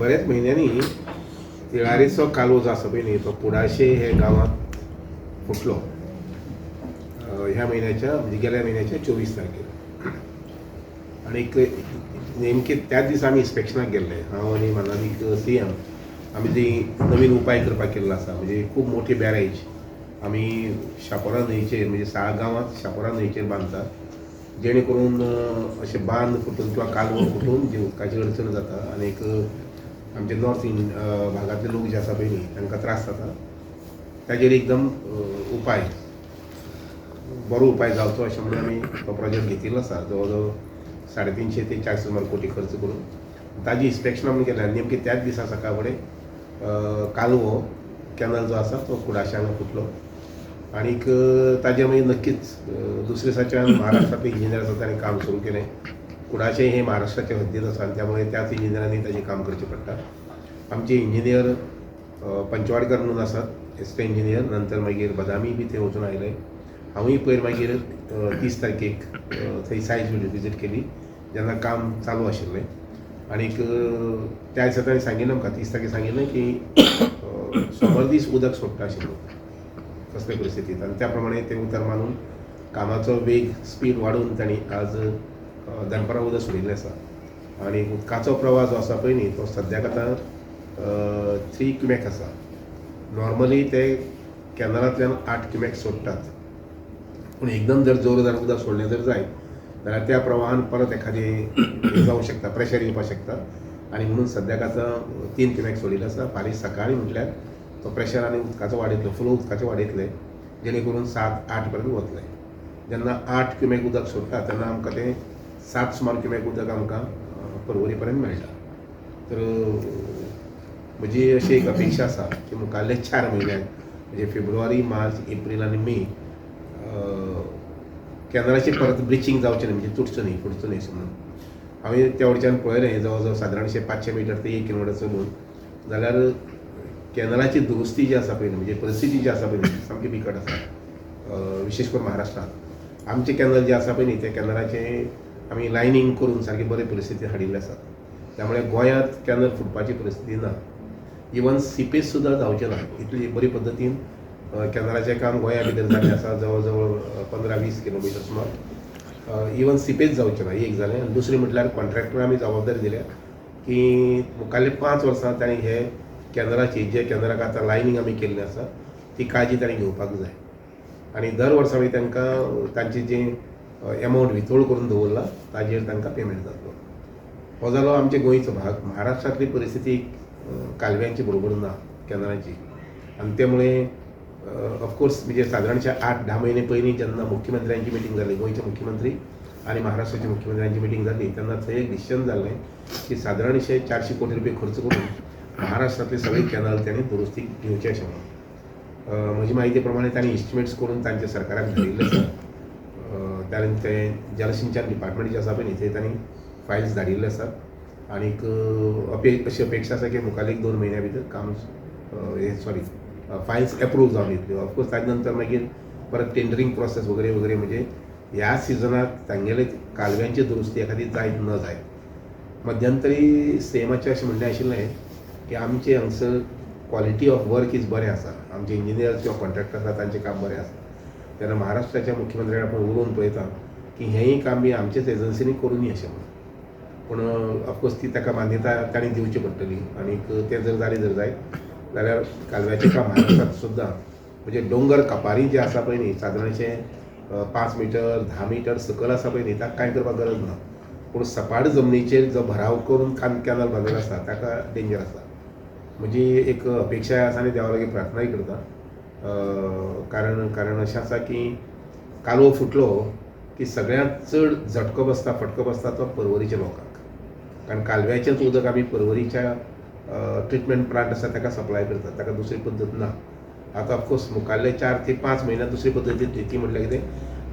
बऱ्याच म्हयन्यांनी तिळारीचो कालो जो आसा पळय न्ही, तो कुडाशे हे गांवांत फुटलो ह्या म्हयन्याच्या, म्हणजे गेल्या म्हयन्याच्या 24 तारखेर. आनीक नेमके त्याच दिसा आमी इन्स्पेक्शनाक गेल्ले, हांव आनी मानादीक सीएम. आमी ती नवीन उपाय करपाक केल्लो आसा, म्हणजे खूब मोठी बॅरेज आमी शापोरा न्हंयचेर, म्हणजे साळ गांवांत शापोरा न्हंयचेर बांदतात, जेणे करून अशें बांद फुटून किंवा कालवो फुटून जी उदकाची अडचण जाता आनीक आमचे नॉर्थ भागांतले लोक जे आसा पळय न्ही, तांकां त्रास जाता, ताजेर एकदम उपाय, बरो उपाय जावचो अशें म्हणून आमी तो प्रोजेक्ट घेतिल्लो आसा. जवळ जवळ 350 ते 400 सुमार कोटी खर्च करून ताजी इन्स्पेक्शन आमी केलें. आनी नेमकें त्याच दिसा सकाळ फुडें कालवो कॅनल जो आसा तो कुडाशे हांगा फुटलो. आनीक ताजेर मागीर नक्कीच दुसरे दिसाच्यान महाराष्ट्रांतले इंजिनियर आसा ताणें काम सुरू केलें. कुडाशे हे महाराष्ट्राच्या हद्दीत आसा आनी त्यामुळे त्याच इंजिनियरांनी ताजें काम करचें पडटा. आमचे इंजिनियर पंचवाडकर म्हणून आसात, एसिस्टंट इंजिनियर, नंतर मागीर बदामी बी थंय वचून आयले. हांवूय पयर मागीर 30 तारखेक थंय सायट विजीट केली जेन्ना काम चालू आशिल्लें. आनीक त्या दिसा ताणें सांगिल्लें आमकां, 30 तारखेक सांगिल्लें की सोमार दीस उदक सोडटा आशिल्लो कसले परिस्थितींत, आनी त्या प्रमाणे तें उतर मानून कामाचो वेग स्पीड वाडोवन तांणी आज दनपारां उदक सोडिल्लें आसा. आनी उदकाचो प्रवाह जो आसा पळय न्ही, तो सद्याक आतां 3 क्युमेक आसा. नॉर्मली ते कॅनलांतल्यान 8 क्युमेक सोडटात, पूण एकदम जर जोरदार उदक सोडलें जर जायत जाल्यार त्या प्रवाहान परत एखादें जावंक शकता, प्रेशर येवपाक शकता. आनी म्हणून सद्याक आतां 3 क्युमेक सोडिल्लें आसा. फाल्यां सकाळीं म्हटल्यार तो प्रेशर आनी उदकाचो वाडयतलो, फ्लो उदकाचो वाडयतले, जेणे करून 7-8 पर्यंत वतले. जेन्ना 8 क्युमेक उदक सोडटा तेन्ना आमकां तें 7 सुमार क्युमेक उदक आमकां परवरी पर्यंत मेळटा. तर म्हजी अशी एक अपेक्षा आसा की मुखाल्ले 4 म्हयन्याक, म्हणजे फेब्रुवारी, मार्च, एप्रील आनी मे, कॅनलाची परत ब्लिचींग जावचें न्ही, म्हणजे तुटचो न्ही, फुटचो न्ही अशें म्हणून. हांवें त्या वटच्यान पळयलें, जवळ जवळ सादारणशें 500 मिटर ते 1 किलोमिटर चलून जाल्यार कॅनलाची दुरुस्ती जी आसा पळय, म्हणजे परिस्थिती जी आसा पळय ती सामकी बिकट आसा. विशेश करून महाराष्ट्रांत आमचे कॅनल जे आसा पळय न्ही, त्या कॅनलाचें आमी लायनींग करून सारकी बरे परिस्थिती हाडिल्ले आसात. त्यामुळे गोंयांत कॅनल फुटपाची परिस्थिती ना, इवन सिपेज सुद्दां जावचें ना इतली बरी पद्दतीन कॅनलाचें काम गोंया भितर जाल्लें आसा. जवळ जवळ 15-20 किलोमिटर सुमार इवन सिपेज जावचें ना, एक जालें. आनी दुसरें म्हटल्यार कॉन्ट्रॅक्टर आमी जबाबदारी दिल्या की मुखाल्ले 5 वर्सां तांणी हे कॅनलाची, जे कॅनलाक आतां लायनींग आमी केल्लें आसा, ती काळजी तांणी घेवपाक जाय. आनी दर वर्सा मागीर तांकां तांची जी एमावंट वितोळ करून दवरला ताजेर तांकां पेमेंट जातलो. हो जालो आमच्या गोंयचो भाग. महाराष्ट्रांतली परिस्थिती कालव्यांची बरोबर ना, कॅनलाची. आनी त्यामुळे ऑफकोर्स म्हणजे सादारणशे 8-10 म्हयने पयलीं जेन्ना मुख्यमंत्र्यांची मिटींग जाली, गोंयचे मुख्यमंत्री आनी महाराष्ट्राचे मुख्यमंत्र्यांची मिटींग जाली, तेन्ना थंय एक डिसिजन जाल्लें की सादारणशे 400 कोटी रुपये खर्च करून महाराष्ट्रांतले सगळे कॅनल तांणी दुरुस्ती घेवचे अशें म्हणून. म्हजी म्हायती प्रमाणे तांणी इस्टिमेट्स करून तांच्या सरकाराक धाडिल्ले आसा. ताणें तें जलसिंचन डिपार्टमेंट जें आसा पळय न्ही, थंय तांणी फायल्स धाडिल्ले आसात. आनीक अशी अपेक्षा आसा की मुखार 1-2 म्हयन्या भितर काम हे सॉरी फायल्स एप्रूव जावन येतल्यो. ऑफकोर्स ताजे नंतर मागीर परत टेंडरींग प्रोसेस वगैरे वगैरे, म्हणजे ह्या सिजनाक तांगेले कालव्यांची दुरुस्ती एखादी जायत न जायत. मध्यंतरी सीएमाचें अशें म्हणणें आशिल्लें की आमचें हांगसर क्वॉलिटी ऑफ वर्क is बरें आसा, आमचे इंजिनियर्स किंवा कॉन्ट्रॅक्टर आसा तांचें काम बरें आसा. तेन्ना महाराष्ट्राच्या मुख्यमंत्र्याक आपूण उलोवन पळयता की हेंय काम बी आमचेच एजन्सीनी करूं अशें म्हणून. पूण ऑफकोर्स ती ताका मान्यता तांणी दिवची पडटली. आनीक तें जर जालें जर जायत जाल्यार कालव्याचें काम महाराष्ट्रांत सुद्दां, म्हणजे दोंगर कपारी जे आसा पळय न्ही, सादारणशें 5 मिटर 10 मिटर सकयल आसा पळय न्ही, ताका कांय करपाक गरज ना. पूण सपाट जमनीचेर जो भराव करून कॅनल बांदिल्लो आसा ताका डेंजर आसा. म्हजी एक अपेक्षा आसा आनी देवा लागीं प्रार्थनाय करता, कारण अशें आसा की कालवो फुटलो की सगळ्यांत चड झटको बसता, फटको बसता तो परवरीच्या लोकांक. कारण कालव्याचेंच उदक आमी परवरीच्या ट्रिटमेंट प्लांट आसा ताका सप्लाय करतात, ताका दुसरी पद्दत ना. आतां ऑफकोर्स मुखाल्ले 4 ते 5 म्हयन्यात दुसरी पद्दतीन ती म्हटल्यार कितें,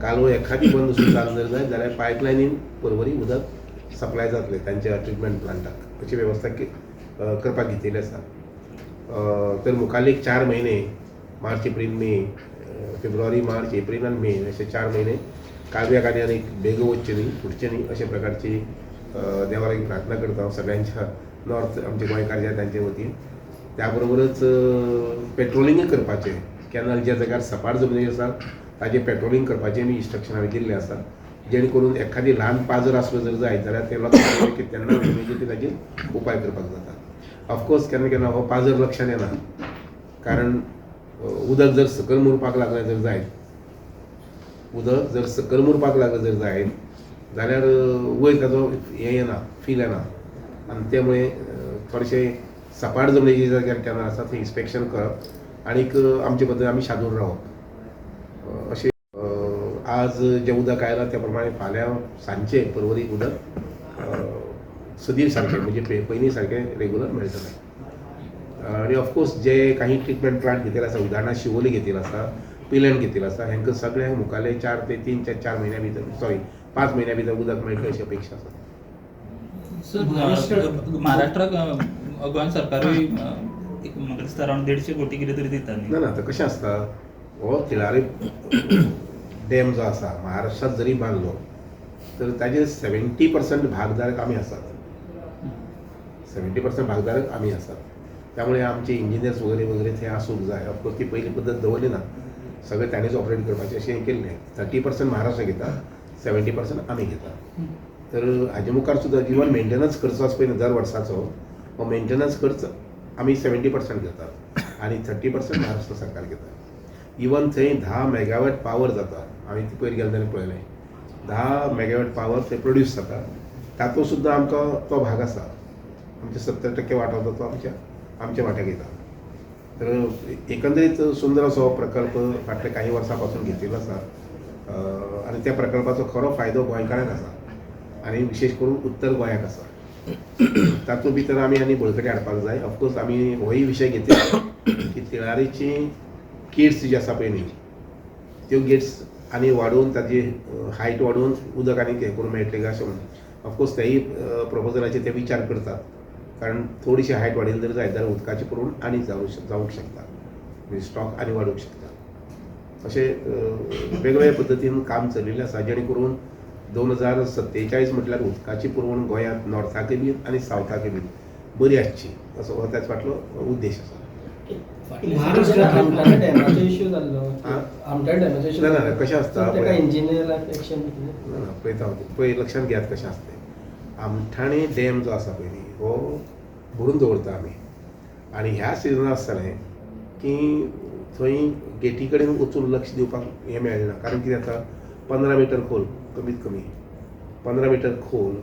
कालवो एखादी बंद सुद्दां जर जायत जाल्यार पायपलायनीन परवरी उदक सप्लाय जातलें तांच्या ट्रिटमेंट प्लांटाक, अशी वेवस्था करपाक घेतिल्ली आसा. तर मुखाल्ले 4 म्हयने, मार्च, एप्रील, मे, फेब्रुवारी, मार्च, एप्रील आनी मे अशे 4 म्हयने कालव्याक आनी आनीक बेगो वचचें न्ही, फुटचें न्ही अशे प्रकारची देवा लागीं प्रार्थना करता हांव सगळ्यांच्या. नॉर्थ आमचे गोंयकार जे तांचे वतीन. त्या बरोबरच पेट्रोलिंगूय करपाचें, कॅनल ज्या जाग्यार सपाट जमनी आसा ताजें पेट्रोलिंग करपाचें बी इन्स्ट्रक्शन हांवें दिल्लें आसा, जेणे करून एखादी ल्हान पाजर आसलो जर जायत जाल्यार तें लक्षात येयलें की तेन्ना इमिजिएटली ताजेर उपाय करपाक जाता. ऑफकोर्स केन्ना केन्ना हो पाजर लक्षात येना, कारण उदक जर सकयल मुरपाक लागलें जर जायत, उदक जर सकयल मुरपाक लागलें जर जायत जाल्यार वयर ताजो हें येना, फील येना आनी त्यामुळे थोडेशें सपाट जमनीच्या जाग्यार कॅनल आसा थंय इन्स्पेक्शन करप आनीक आमचे बद्दल आमी शादूर रावप अशें. आज जें उदक आयलां त्या प्रमाणे फाल्यां सांजचें पर्वरीक उदक सदीं सारकें म्हणजे पयलीं सारकें रेगुलर मेळटलें. आनी ऑफकोर्स जे काही ट्रिटमेंट प्लांट घेतिल्ले आसा, उदाहरणार्थ शिवोली घेतिल्लो आसा, पिलेंट घेतिल्लो आसा, हांकां सगळ्यांक मुखाल्ले 4 ते 3 ते 4 म्हयन्या भितर, सॉरी 5 म्हयन्या भितर उदक मेळटलें अशी अपेक्षा आसा. सर, महाराष्ट्राक गोंय सरकारूय एक म्हाका दिसता अरावंड 150 कोटी कितें तरी दिता न्ही? ना ना, आतां कशें आसता, हो तिळारी डॅम जो आसा महाराष्ट्रांत जरी बांदलो तर ताजेर 70% भागधारक आमी आसात, 70% भागधारक आमी आसात. त्यामुळे आमचे इंजिनियर्स वगैरे वगैरे थंय आसूंक जाय. ऑफकोर्स ती पयली पद्दत दवरली ना, सगळें ताणेच ऑपरेट करपाचें अशें केल्लें. 30% महाराष्ट्र घेता, 70% आमी घेता. तर हाजे मुखार सुद्दां इवन मेंटेनन्स खर्च आसा पळय न्हू दर वर्साचो, हो मेंटेनन्स खर्च आमी 70% घेतात आनी 30% महाराष्ट्र सरकार घेता. इवन थंय 10 मेगावॅट पावर जाता, आमी ती पयर गेले तेन्ना पळयलें, 10 मेगावॅट पावर थंय प्रोड्यूस जाता, तातूंत सुद्दां आमकां तो भाग आसा, आमचे 70% वांटो जाता तो आमच्या वांट्याक येता. तर एकंदरीत सुंदर असो हो प्रकल्प फाटल्या काही वर्सां पासून घेतिल्लो आसा आनी त्या प्रकल्पाचो खरो फायदो गोंयकारांक आसा आनी विशेश करून उत्तर गोंयाक आसा. तातूंत भितर आमी आनी बळकटी हाडपाक जाय. ऑफकोर्स आमी होय विशय घेतला की तिळारीची गेट्स जी आसा पळय न्ही, त्यो गेट्स आनी वाडोवन ताजी हायट वाडोवन उदक आनी हें करूंक मेळटलें काय अशें म्हणून. ऑफकोर्स तेय प्रपोजलाचेर ते विचार करतात, कारण थोडीशी हायट वाडयली जर जायत जाल्यार उदकाचें पुरवण आनी जावंक शकता, म्हणजे स्टॉक आनी वाडूंक शकता. अशें वेगवेगळ्या पद्दतीन काम चलिल्लें आसा, जेणे करून 2047 म्हटल्यार उदकाची पुरवण गोंयांत नॉर्थाकय बीन आनी सावथाकय बीन बरी आसची असो हो त्याच फाटलो उद्देश आसा. आमटाणे डॅमाचो इश्यू जाल्लो, आमटाणे डॅमाचो इश्यू ना ना, कशें आसता ताका इंजिनियराक एक्शन घेतली ना ना, पळयता हांव, पळय लक्षांत घेयात कशें आसता तें. आमठाणे डॅम जो आसा पळय न्ही, हो भरून दवरता आमी आनी ह्या सिजनाक आसतालें की थंय गेटी कडेन वचून लक्ष दिवपाक हें मेळना, कारण कितें जाता, 15 मिटर खोल, कमीत कमी 15 मिटर खोल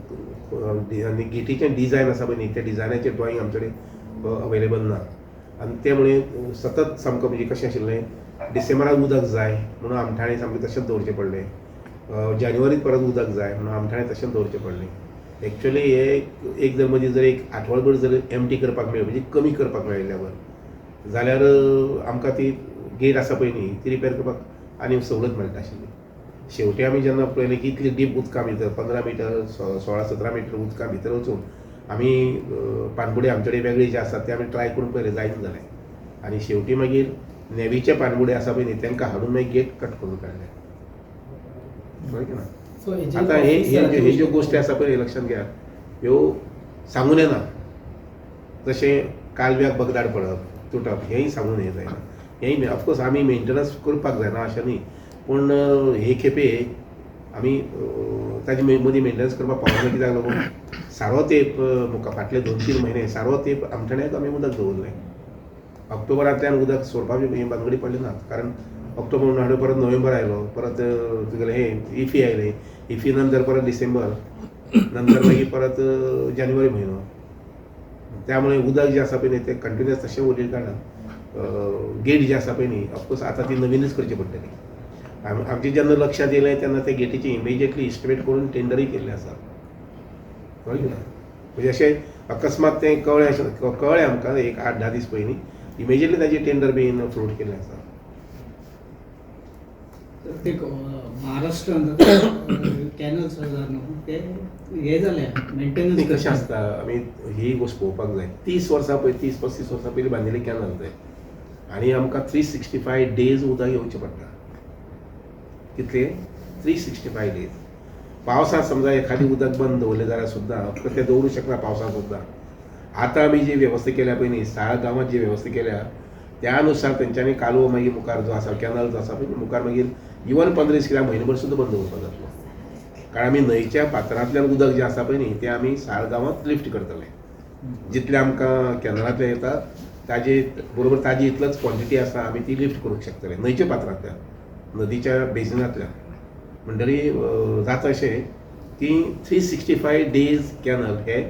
आनी गेटीचें डिजायन आसा पळय न्ही, त्या डिजायनाचें ड्रॉइंग आमचे कडेन अवेलेबल ना आनी ते मुळे सतत सामको म्हणजे कशें आशिल्लें, डिसेंबराक उदक जाय म्हणून आमठाणे सामकें तशेंच दवरचें पडलें, जानेवारीत परत उदक जाय म्हणून आमठाणे तशेंच दवरचें पडलें. एक्चुअली हे एक जर मदीं जर एक आठवडभर जर एमटी करपाक मेळ्ळें, म्हणजे कमी करपाक मेळ्ळें लेवल, जाल्यार आमकां ती गेट आसा पळय न्ही ती रिपेर करपाक आनी सवलत मेळटा आशिल्ली. शेवटी आमी जेन्ना पळयलें की इतली डीप उदकां भितर 15 मिटर 16-17 मिटर उदकां भितर वचून आमी पानबुडे आमचे कडेन वेगळे जे आसात ते आमी ट्राय करून पळयले, जायना जालें आनी शेवटी मागीर नेवीचे पानबुडे आसा पळय न्ही तांकां हाडून मागीर गेट कट करून काडले. कळ्ळें की ना? आतां हे ज्यो गोश्टी आसा पळय लक्षांत घेयात, ह्यो सांगून येना, जशें कालव्याक बगदाड पडप तुटप हेंय सांगून हें जायना, हेंय ऑफकोर्स आमी मेंटेनन्स करपाक जायना अशें न्ही, पूण हे खेपे आमी ताजे मदीं मेंटेनन्स करपाक पावना, कित्याक लागून सारो तेंप मुखार फाटले 2-3 म्हयने सारो तेंप आमठाण्याक आमी उदक दवरलें. ऑक्टोबरांतल्यान उदक सोडपाक हे बांगडी पडली ना, कारण ऑक्टोबर म्हणून हाडून परत नोव्हेंबर आयलो, परत तुगेलें हें इफी आयलें, इफी नंतर परत डिसेंबर, नंतर मागीर परत जानेवारी म्हयनो, त्यामुळे उदक जें आसा पळय न्ही तें कंटिन्युअस तशें उरिल्ल्या कारणान गेट जे आसा पळय न्ही ऑफकोर्स आतां ती नवीनच करची पडटली. आमचें जेन्ना लक्षांत येयलें तेन्ना ते गेटीचें इमिजिएटली इस्टिमेट करून टेंडरूय केल्लें आसा. कळ्ळें ना? म्हणजे अशें अकस्मात तें कळ्ळें, अशें कळ्ळें आमकां एक 8-10 दीस पयलीं, इमिजिएटली ताजें टेंडर बीन फ्लोट केल्लें आसा. ते महाराष्ट्रांत कॅनल्स आसा न्हू ते हे जाले मेंटेनन्स कशें आसता, आमी ही गोश्ट पळोवपाक जाय. 30 वर्सां पयलीं, 30-35 वर्सां पयलीं बांदिल्ले कॅनल ते आनी आमकां 365 डेज उदक येवचें पडटा. कितले? 365 डेज. पावसांत समजा एखादी उदक बंद दवरलें जाल्यार सुद्दां तें दवरूंक शकना पावसांत सुद्दां. आतां आमी जी वेवस्था केल्या पळय न्ही, साळ गांवांत जी वेवस्था केल्या त्या नुसार तेंच्यांनी कालवो मागीर मुखार जो आसा, कॅनल जो आसा पळय मुखार, मागीर इवन 15 दीस कित्याक म्हयनोभर सुद्दां बंद दवरपाक जातलो, कारण आमी न्हंयच्या पात्रांतल्यान उदक जें आसा पळय न्ही तें आमी साळ गांवांत लिफ्ट करतले. जितलें आमकां कॅनलांतल्यान येता ताजे बरोबर ताजी इतलोच क्वॉन्टिटी आसा, आमी ती लिफ्ट करूंक शकतले न्हंयच्या पात्रांतल्यान, नदीच्या बेजिनांतल्यान. म्हणटरी जाता अशें की 365 डेज कॅनल हे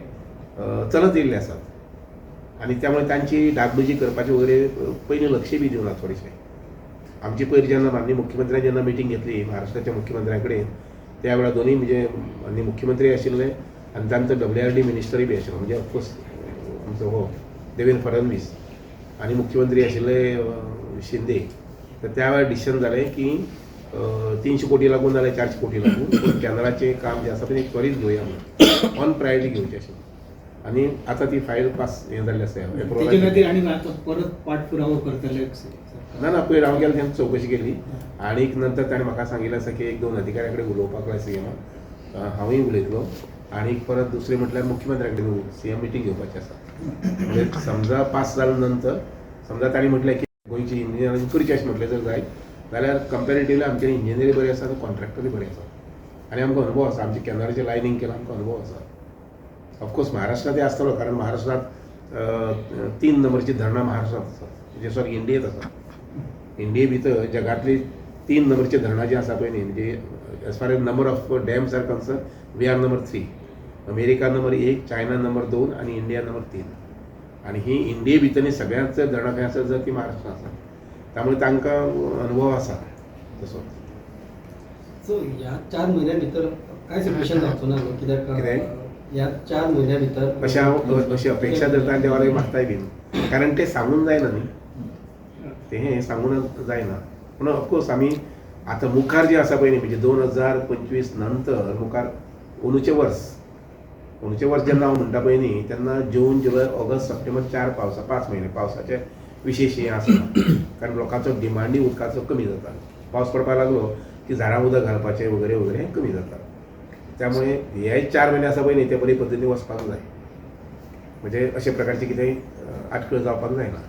चलत येयल्ले आसात आनी त्यामुळे तांची डागडुजी करपाची वगैरे पयलीं लक्ष बी दिवना थोडेशें. आमची पयर जेन्ना माननीय मुख्यमंत्र्यान जेन्ना मिटींग घेतली महाराष्ट्राच्या मुख्यमंत्र्या कडेन, त्या वेळार दोनूय म्हणजे माननीय मुख्यमंत्री आशिल्ले आनी तांचो WRD मिनिस्टरूय बी आशिल्लो, म्हणजे ऑफकोर्स आमचो हो देवेंद्र फडणवीस आनी मुख्यमंत्री आशिल्ले शिंदे. तर त्या वेळार डिसिजन जालें की 300 कोटी लागून जाल्यार 400 कोटी लागून, पूण कॅनलाचें काम जें आसा तें त्वरीत घेवया म्हणून ऑन प्रायोरिटी घेवचें आशिल्लें आनी आतां ती फायल पास हें जाल्ली आसा. तेजे खातीर आनी आतां परत पाठपुरावो करतले सरकार? ना ना, पयर हांव गेलो तेन्ना चवकशी केली आनी नंतर ताणें म्हाका सांगिल्लें आसा की एक दोन अधिकाऱ्यां कडेन उलोवपाक लाय सीएमाक, हांवूय उलयतलो आनी परत दुसरें म्हटल्यार मुख्यमंत्र्या कडेन सीएम मिटींग घेवपाची आसा. म्हणजे समजा पास जाल्या नंतर समजा ताणें म्हटलें की गोंयची इंजिनियरींग करची अशें म्हटलें जर जायत जाल्यार कंपेरेटिवली आमचे इंजिनियरी बरी आसा आनी कॉन्ट्रॅक्टरूय बरे आसा आनी आमकां अनुभव आसा, आमचे कॅनलाचें लायनींग केलां, आमकां अनुभव आसा. ऑफकोर्स महाराष्ट्रांतय आसतलो, कारण महाराष्ट्रांत 3 नंबरची धरणां महाराष्ट्रांत आसात, म्हणजे सॉरी इंडियेंत आसा. इंडिये भितर जगांतली 3 नंबरची धरणां जी आसा पळय न्ही, म्हणजे as far as number of dams are concern we are number 3, America number 1, China number 2 आनी इंडिया नंबर 3. आनी ही इंडिये भितर सगळ्यांत चड धरणां खंय आसा जर ती महाराष्ट्रांत आसा, त्यामुळे तांकां अनुभव आसा तसो. सो ह्या 4 म्हयन्या भितर कांय सिच्युएशन जावचो ना न्हू, कित्याक कितें? ह्या 4 म्हयन्या भितर अशें हांव अशी अपेक्षा धरता आनी देवा लागीं मागताय बीन, कारण तें सांगून जायना न्ही, तें हें सांगून जायना. पूण ऑफकोर्स आमी आतां मुखार जें आसा पळय न्ही, म्हणजे 2025 नंतर मुखार अंदूचें वर्स, अंदूचें वर्स जेन्ना हांव म्हणटा पळय न्ही तेन्ना जून, जुलय, ऑगस्ट, सप्टेंबर 4 पावसा 5 म्हयने पावसाचे विशेश हें आसना, कारण लोकांचो डिमांडूय उदकाचो कमी जाता. पावस पडपाक लागलो की झाडां उदक घालपाचें वगैरे वगैरे हें कमी जाता. त्यामुळे हे 4 म्हयने आसा पळय न्ही ते बरे पद्दतीन वचपाक जाय, म्हणजे अशे प्रकारचे कितेंय आटकळ जावपाक जायना.